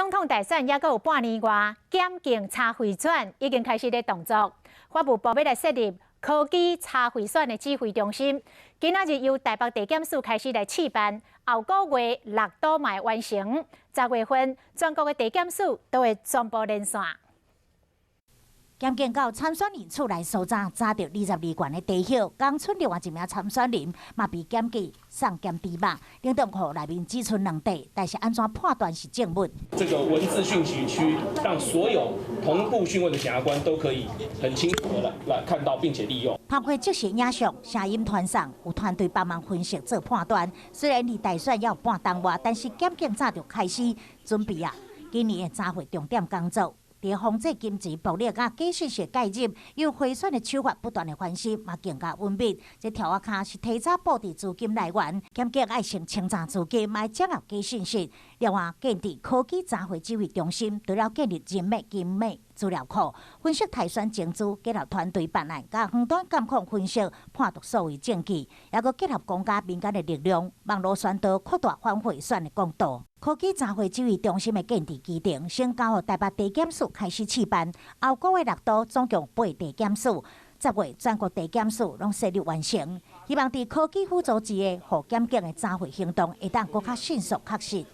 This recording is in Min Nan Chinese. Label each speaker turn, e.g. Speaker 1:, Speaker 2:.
Speaker 1: 總統大選猶閣有半年外，檢警查賄選已經開始咧動作。法務部欲來設立科技查賄選的指揮中心，今仔日由台北地檢署開始來試辦，後個月六都嘛會完成。10月份，全國的地檢署都會全部連線。
Speaker 2: 檢警到參選人厝內搜查，查著22罐的茶葉。江村另外一名參選人嘛被檢舉送檢豬肉，冷凍庫內面只賰兩袋，但是按怎判斷是證物？
Speaker 3: 這個文字訊息區，讓所有同步訊問的檢察官都可以很清楚的來看到並且利用。
Speaker 2: 透過即時影像、聲音傳送，有團隊幫忙分析做判斷。雖然離大選猶有半冬外，但是檢警早就開始準備啊。今年的查賄重點工作，佇防制金錢暴力佮假訊息介入，用賄選的手法不斷的翻新，嘛更加穩密。這柱仔跤是提早布置資金來源，檢警愛先清查資金，嘛愛掌握假訊息。另外，建置科技查賄指揮中心，除了建立人脈、金脈資料庫，分析篩選證據，結合團隊辦案，佮遠端監控分析，判斷數位證據，猶閣結合公家民間的力量，網路宣導擴大反賄選的廣度。科技查賄指揮中心的建置基地，先交予台北地檢署開始試辦，後個月六都總共八地檢署，10月全國地檢署攏設立完成。希望佇科技輔助之下，予檢警的查賄行動會當閣較迅速確實。